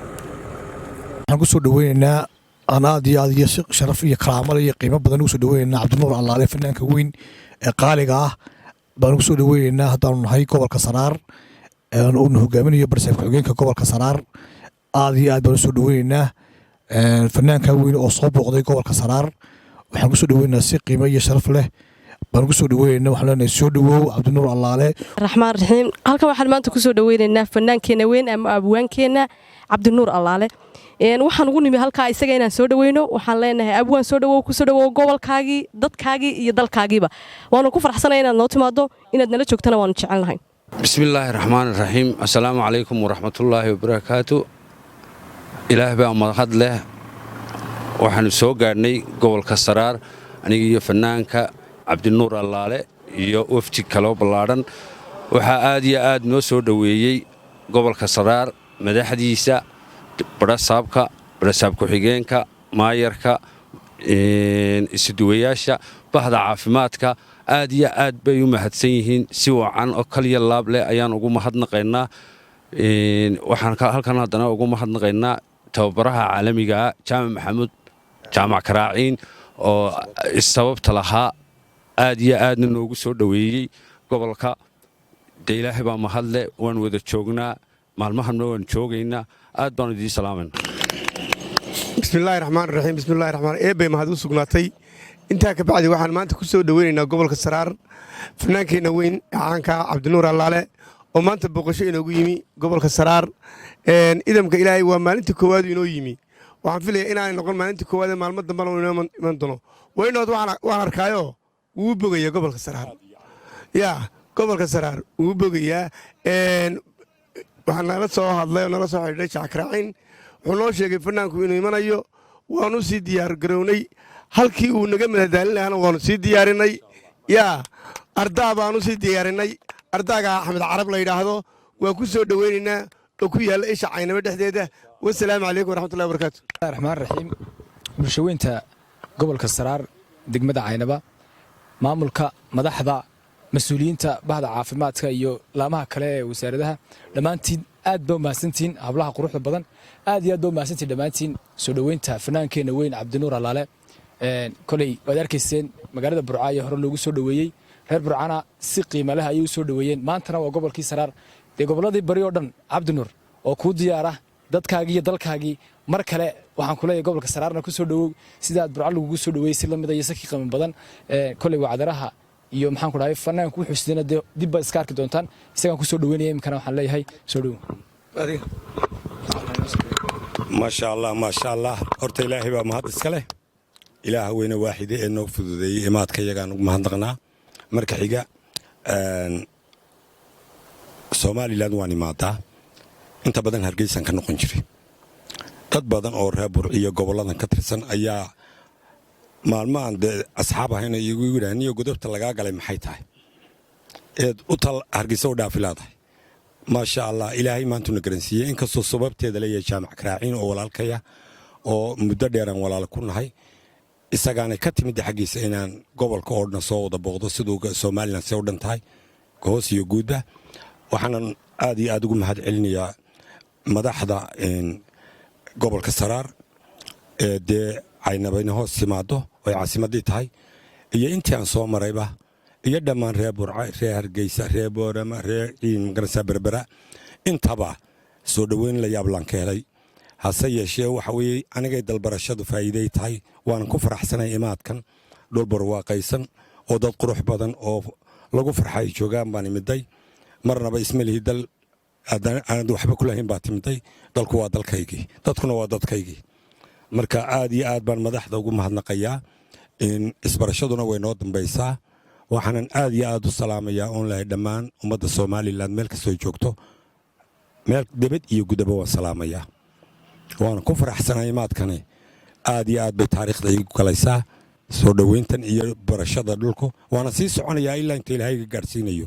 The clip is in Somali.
Waxaan kusoo dhaweyneynaa aan aad iyo aad iyo si sharaf iyo karaamale iyo qiimo badan ugu soo dhaweyneynaa Cabdinuur Allaale, fanaanka weyn ee qaaliga ah baan ugu soo dhaweyneynaa. Haddaanu nahay gobolka Saraar, uuna hogaaminayo barsaab ku-xigeenka gobolka Saraar, aad iyo aad baan usoo dhaweyneynaa fanaanka weyn oo soo booqday gobolka Saraar. Waxaan kusoo dhaweyneynaa si qiimo iyo sharaf leh baan ugu soo dhaweyneynaa. Waxaan leenahay, soo dhawow, Cabdinuur Allaale. Raxmaan raxiim. Halkan waxaan maanta kusoo dhaweyneynaa fanaankeenna weyn ama abwaankeenna Cabdinuur Allaale. Waxaan ugu nimi halkaa isaga inaan soo dhaweyno. Waxaan leenahay, abwaan, soo dhawow, kusoo dhawow gobolkaagii, dadkaagii iyo dalkaagiiba. Waanu ku farxsanay inaad noo timaado, inaad nala joogtana waanu jecelnahay. Bismi illaahi raxmaan raxiim. Assalaamu calaykum waraxmatullaahi wabarakaatu. Ilaah baa mahad leh. Waxaannu soo gaadhnay gobolka Saraar, aniga iyo fanaanka Cabdinuur Allaale iyo wafdi kaloo ballaadhan. Waxaa aad iyo aad noo soo dhoweeyey gobolka Saraar madaxdiisa, badhasaabka, badhasaab ku-xigeenka, maayarka, isuduwayaasha, bahda caafimaadka. Aad iyo aad bay u mahadsan yihiin. Si wacan oo kaliya laab leh ayaan ugu mahadnaqaynaa. Waxaan halkan haddana ugu mahadnaqaynaa tababaraha caalamigaa, Jaamac Maxamuud Jaamac Karaaciin, oo sababta lahaa, aad iyo aadna noogu soo dhoweeyey gobolka. Dee Ilaahay baa mahadle. Waan wada joognaa, maalmahanna waan joogaynaa. Aad baanu idiin salaamayna. Bismillaahi raxmaan raxiim. Bismillahi raxmaan. Eebbay mahad u sugnaatay. Intaa ka bacdi, waxaan maanta ku soo dhoweynaynaa gobolka Saraar fanaankeenna weyn ee caanka, Cabdinuur Allaale, oo maanta booqasho inoogu yimi gobolka Saraar. Idamka Ilaahay, waa maalintii koowaad inoo yimi. Waxaan filaya inaanay noqon maalintii koowaad ee maalmo dambana inoo iman doono. Waynood waan arkaayo wuu bogayaa gobolka Saraar. Yaa gobolka Saraar wuu bogayaa. Waxaa nala soo hadlay oo nala soo xidhiidhay Jackaraaciin. Wuxuu noo sheegay fanaanku inuu imanayo. Waanu sii diyaar garownay. Halkii uu naga madadaalin lahaana waanu sii diyaarinay. Yaa ardaa baanu sii diyaarinay, ardaaga Axmed Carab la yidhaahdo waa ku soo dhoweynaynaa, oo ku yaalla isha Caynabo dhexdeeda. Wasalaamu calaykum waraxmatullahi wabarakaatu. Raxmaan raxiim. Bulshaweynta gobolka Saraar, degmada Caynaba, maamulka, madaxda, mas-uuliyiinta, bahda caafimaadka iyo laamaha kale ee wasaaradaha, dhammaantiin aad ba umahadsantihiin. Hablaha quruxda badan, aad iyo aad ba umahadsantihin dhammaantiin soo dhoweynta fanaankeenna weyn, Cabdinuur Allaale. Koley waad arkayseen magaalada Burca ayaa hore loogu soo dhoweeyey. Reer Burcana si qiimo leh ayay u soo dhoweeyeen. Maantana waa gobolkii Saraar. Dee gobolladii bari oo dhan, Cabdinuur, oo kuu diyaara, dadkaagii iyo dalkaagii. Mar kale waxaan ku leeyahay, gobolka Saraarna ku soo dhowow sidaad Burca lagugu soo dhoweeyey si lamida iyo si ka qiimo badan. Koley waa cadaraha iyo maxaan ku dhahay fanaanku wuxuu sidana dee dib baad iska arki doontaan. Isagaan ku soo dhoweynaya iminkana. Waxaan leeyahay, soo dhowow. Maasha Allah, maasha Allah. Horta Ilaahay baa mahad iska leh. Ilaaha weyne waaxide ee noo fududeeyey imaadka iyagaan ugu mahadnaqnaa. Marka xiga, Somaliland waan imaadaa inta badan, Hargeysaan ka noqon jiray. Dad badan oo reer Burciyo gobolladan ka tirsan ayaa maalmahan dee asxaab ahayna igu yidhaah, "Niyo, godobta lagaa galay maxay tahay eed u tal Hargeysa u dhaafi laadahay?" Maasha Allah, Ilaahay maantuna garansiiyey, inkastoo sababteeda leeyahay Jaamac Karaaciin oo walaalkaya oo muddo dheeraan walaalo ku nahay. Isagaanay ka timid xaggiisa inaan gobolka oo dhan soo wada booqdo, siduu Somaliland se u dhan tahay, hoos iyo guudba. Waxaanan aad iyo aad ugu mahad celinayaa madaxda gobolka Saraar ee dee Caynabayna hoos timaado oy caasimaddii tahay, iyo intii aan soo marayba, iyo dhammaan reer Burca, reer Hargeysa, reer Boorama, reer Magarasa, Berbera, intaba soo dhoweyn la yaablaan ka helay. Hase yeeshee, waxa weeye anigay dalbarashadu faa'iiday tahay. Waanan ku faraxsanay imaadkan. Dhul barwaaqaysan oo dad qurux badan oo lagu farxay joogaan baan imiday. Marnaba isma lihi dal aanad waxba ku lahayn baa timiday. Dalku waa dalkaygii, dadkuna waa dadkaygii. Marka aad iyo aad baan madaxda ugu mahadnaqayaa. Isbarashaduna way noo dambaysaa. Waxaanan aad iyo aad u salaamayaa oon lahay dhammaan ummadda Somaliland meel kastoo joogto, meel debed iyo gudaba waan salaamayaa. Waana ku faraxsanay imaadkani. Aad iyo aad bay taariikhda iigu galaysaa soo dhoweyntan iyo barashada dhulku, waana sii soconayaa ilaa inta Ilaahay ga gaadhsiinayo.